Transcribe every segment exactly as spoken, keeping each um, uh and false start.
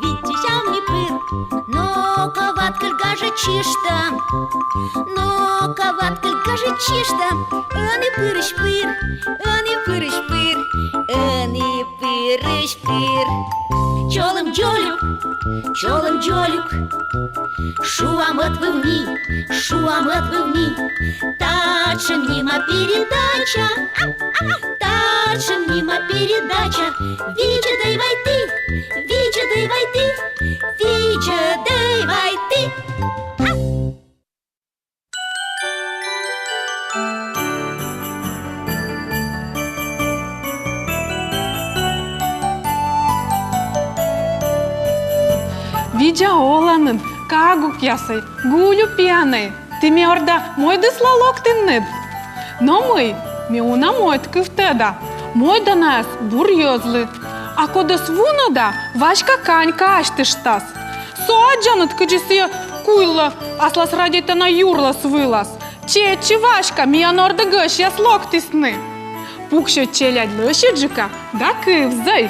Видзӧдам ми пыр, но-ко, ваткыль гажӧдчыштам. Но-ко, ваткыль гажӧдчыштам. Ӧні пырысь пыр, ӧні пырысь пыр, ӧні пырысь пыр. Чолӧм, дзолюк, чолӧм, дзолюк, шуам ӧтвыв ми, шуам ӧтвыв ми. Татшӧм нима передача, татшӧм нима передача. Видзӧдӧй вай ті, видзӧдӧй вай ті, видзӧдӧй вай ті. Видза оланныд, кагукъясӧй, гулю пиянӧй. Ті ме ордӧ мойдысла локтінныд? Но мый, ме уна мойд кыв тӧда. Мойданаяс бур йӧзлы. А кодӧс вунӧда, Васька канька асьтыштас. Со, аддзанныд, кыдзи сійӧ куйлӧ аслас радейтана юрлӧс вылас. Чеччы, Васька, миян ордӧ гӧсьтъяс локтісны. Пуксьӧй челядь лӧсьыдджыка да кывзӧй.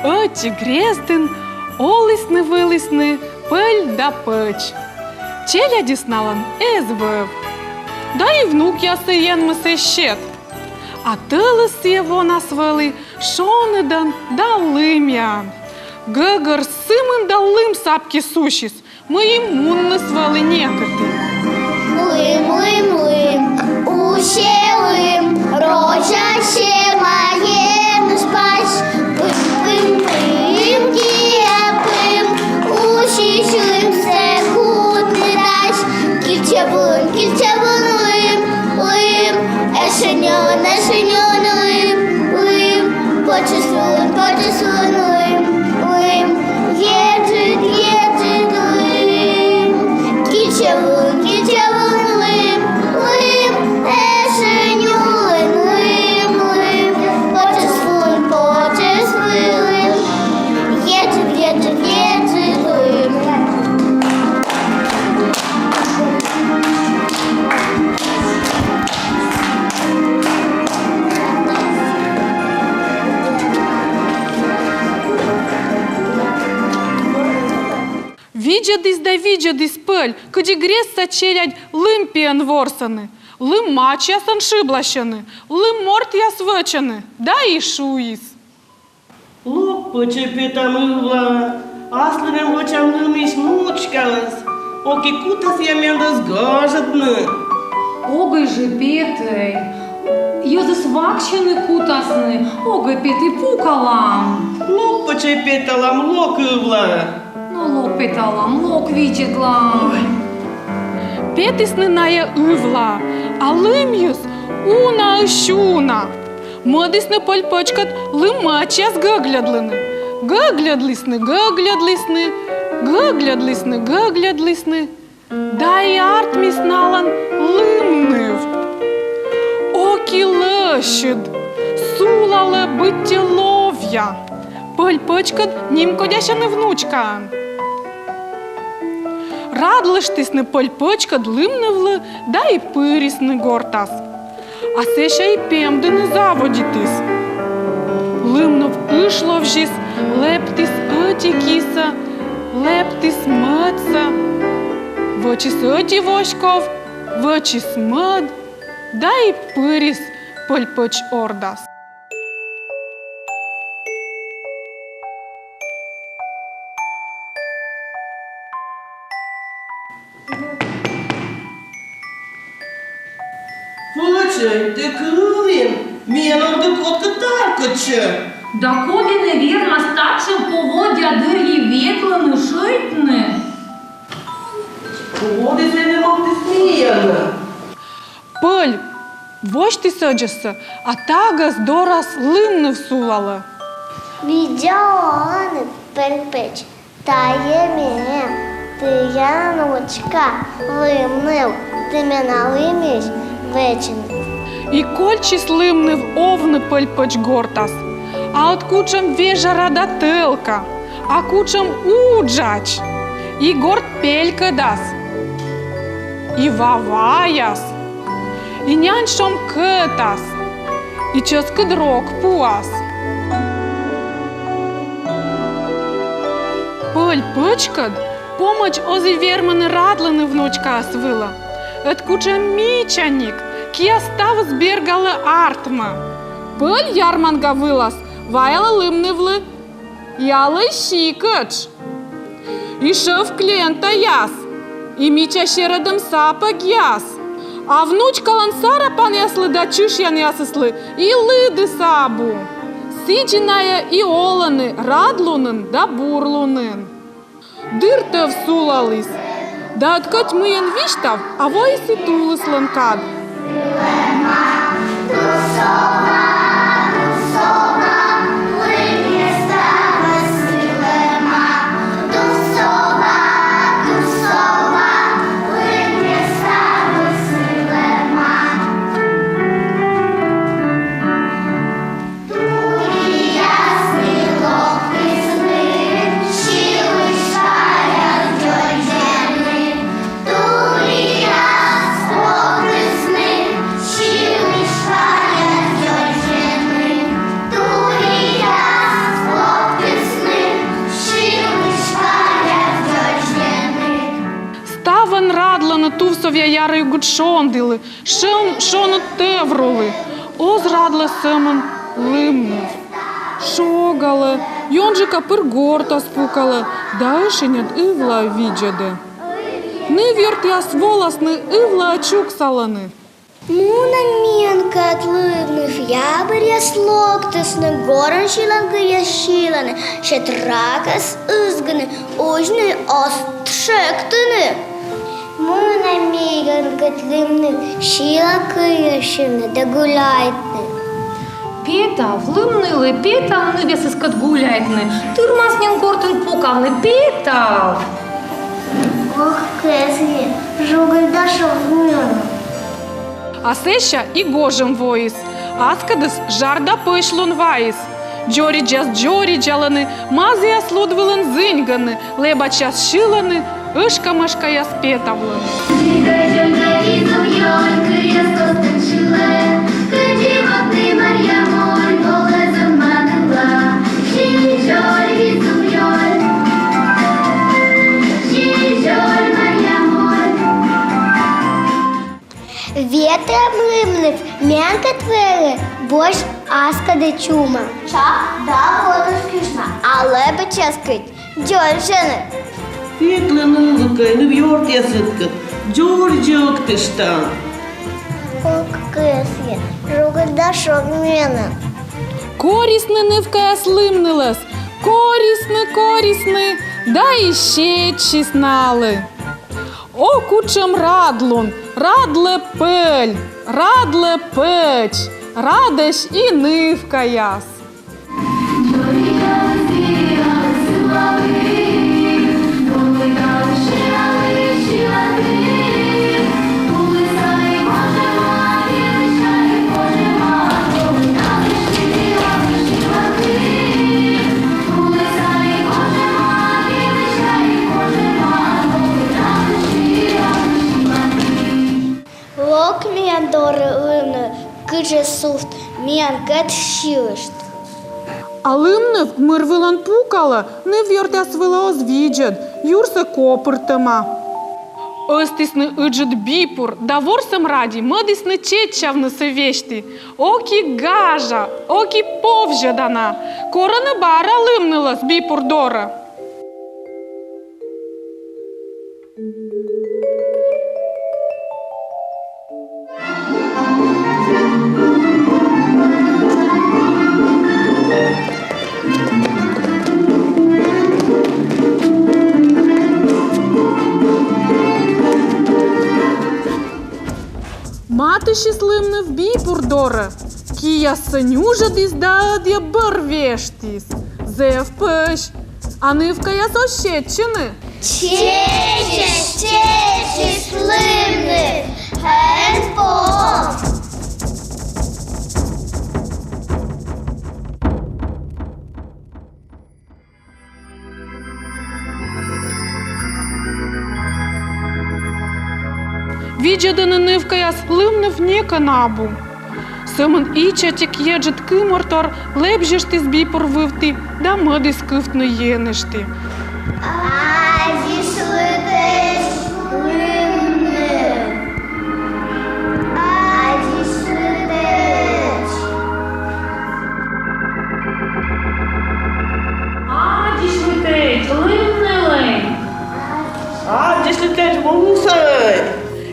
Ӧти грездын олісны-вылісны пӧль да пӧч. Челядьыс налӧн эз вӧв. Да и внукъясыс Енмыс эз сет. А тӧлыс сійӧ вонас вӧлі шоныдӧн да лымъяӧн. Гӧгӧр сымын да лым сапкис-усис, мый и мунныс вӧлі некыті. Лым, лым, лым, усе лым, розя сема енэжпась. Пым, пым, пым, киа пым, усис лымсӧ кутны дась. Кильчӧ вылын, кильчӧ вылын лым, лым, эшшӧ ньӧлӧн, эшшӧ ньӧлӧн лым, лым, пӧчыс вылын, пӧчыс вылын лым, лым, еджыд, еджыд лым. Кильчӧ вылын, кильчӧ вылын лым, лым, эшшӧ ньӧлӧн лым, лым, пӧчыс вылын, пӧчыс вылын, еджыд, еджыд, еджыд лым. Видзӧдіс да видзӧдіс пӧль, кыдзи грездса челядь лым пиӧн ворсӧны, лым мачьясӧн шыбласьӧны, лым мортъяс вӧчӧны, да и шуис: «Лок, пӧчӧй петам, ывлаӧ, аслыным вӧчам лымйысь внучкаӧс. Ок и кутас сійӧ мендӧс гажӧдны». «Огӧй жӧ петӧй, йӧзыс ваксьыны кутасны, огӧй петӧй, пукалам». «Лок, пӧчӧй, петалам, лок, ывлаӧ». «Но лок петалам, лок видзӧдлам». Петісны найӧ ывлаӧ, а лымйыс унаысь уна. Мӧдісны пӧль пӧчкӧд лым мачьяс гӧгльӧдлыны. Гӧгльӧдлісны, гӧгльӧдлісны, гӧгльӧдлісны, гӧгльӧдлісны. Да и артмис налӧн лым ныв. Ок и лӧсьыд, сулалӧ быттьӧ ловъя. Пӧль пӧчкӧд нимкодясьӧны внучкаӧн. Радлыштісны пӧль пӧчкӧд лым нывлы да и пырисны гортас. А сэсся и пемдыны заводитіс. Лым ныв ышловзис, лэптіс ӧти кисӧ, лэптіс мӧдсӧ, вӧчис ӧти воськов, вӧчис мӧд да и пырис пӧль пӧч ордас. Пӧчӧй, тэ кылін, миян ордӧ кодкӧ таркӧдчӧ. Да коді нӧ вермас татшӧм поводдя дырйи ветлыны, шӧйтны? Коді сэні локтіс миянӧ? Пӧль восьтіс ӧдзӧссӧ, а тагӧс дорас лым ныв сулалӧ. Видза оланныд, пӧль пӧч. Тайӧ ме, тіян внучка, лым ныв, ті менӧ лымйысь вӧчинныд. И кольччис лым ныв овны пӧль пӧч гортас. А ӧд кутшӧм вежӧра да тӧлка, а кутшӧм уджач! И горт пелькӧдас, и ва ваяс, и нянь шом кӧтас, и чӧскыд рок пуас. Пӧль пӧчкӧд помӧдз оз и вермыны радлыны внучкаӧс вылӧ. Ӧд кутшӧм мичаник, киас ставыс бергалӧ артмӧ. Пӧль ярманга вылас ваялӧ Лымнывлы ялӧй сикӧтш, и шӧвк лентаяс, и мича серӧдӧм сапӧгъяс. А внучкалӧн сарапанъяслы да чышъянъясыслы и лыдыс абу. Сідзи найӧ и олӧны радлунын да бурлунын. Дыр тӧв сулаліс. Да ӧд кӧть мыйӧн висьтав, а воис и тулыслӧн кад. Ставӧн радлӧны тувсовъя яръюгыд шонділы, шон-, шоныд тӧврулы. Оз радлӧ сӧмын Лымныв. Шогалӧ, ёнджыка пыр гортас пукалӧ да ӧшиньӧд ывлаӧ видзӧдӧ. Нывъёртъяс воласны, ывлаӧ чуксалӧны. Мунӧ миянкӧд Лымныв, ябыръяс локтісны, горӧн сьыланкывъяс сьылӧны, сет-ракӧс ызгӧны, узьны оз тшӧктыны. Мунӧ миянкӧд Лымныв, сьыланкывъяс сьывны да гуляйтны. Петав, Лымнывлы, петав нывъясыскӧд гуляйтны, тырмас нин гортын пукавны, петав. Ок кӧсйы, жугыль да шог миянӧ. А сэсся и гожӧм воис. Аскӧдыс жар да пӧсь лун вайис. Дзоридзьяс дзоридзалӧны, мазіяс луд вылын зыньгӧны, лэбачьяс сьылӧны, ӧшкамӧшкаяс петавлӧны. Ветлам, Лымныв, миянкӧд вӧлі босьт аскӧдӧ чума. Чап да водас кышма, а лэбачьяс кыдз дзоридзӧны. Ветлӧй, нывкӧй, нывъёртъясыдкӧд, дзоридзӧй ӧктыштан. Ок кӧсйы, жугыль да шог миянӧ. Корисны нывкаяс Лымнылӧс, корисны, корисны, да и сетчис налы. О, кутшӧм радлун, радлӧ пӧль, радлӧ пӧч, радӧсь и нывкаяс. Лок миян дорӧ, Лымныв, кыдзи сувт, миянкӧд сьылышт. А Лымныв мыр вылын пукалӧ, нывъёртъяс вылӧ оз видзӧд, юрсӧ копыртӧма. Ӧзтісны ыджыд бипур да ворсӧм ради мӧдісны чеччавны сы весьтті. Ок и гажа, ок и повзьӧдана. Корӧны бара Лымнылӧс бипур дорӧ. Матыстчис Лымныв бипур дорӧ, кияссӧ нюжӧдіс да ӧдйӧ бӧр вештіс. Зэв пӧсь. А нывкаяс оз сетчыны. Чеччис, чеччис Лымныв, эн пов. Видзӧдӧны нывкаяс, Лымныв некӧн абу. Сӧмын ичӧтик еджыд кымӧртор лэбзьыштіс бипур вывті да мӧдіс кывтны енэжті. Аддзысьлытӧдз лымны. Аддзысьлытӧдз. Аддзысьлытӧдз лымнылӧй. Аддзысьлытӧдз мусалӧй.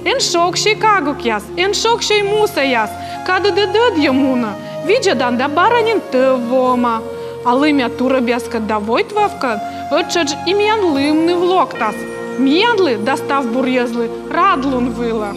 Эн шогсьӧй, кагукъяс, эн шогсьӧй, мусаяс, кадыд ӧдйӧ мунӧ, видзӧдан да бара нин тӧв воӧма. А лымъя турӧбъяскӧд да войтвавкӧд ӧттшӧтш и миян лымныв локтас. Миянлы да став бур йӧзлы радлун вылӧ.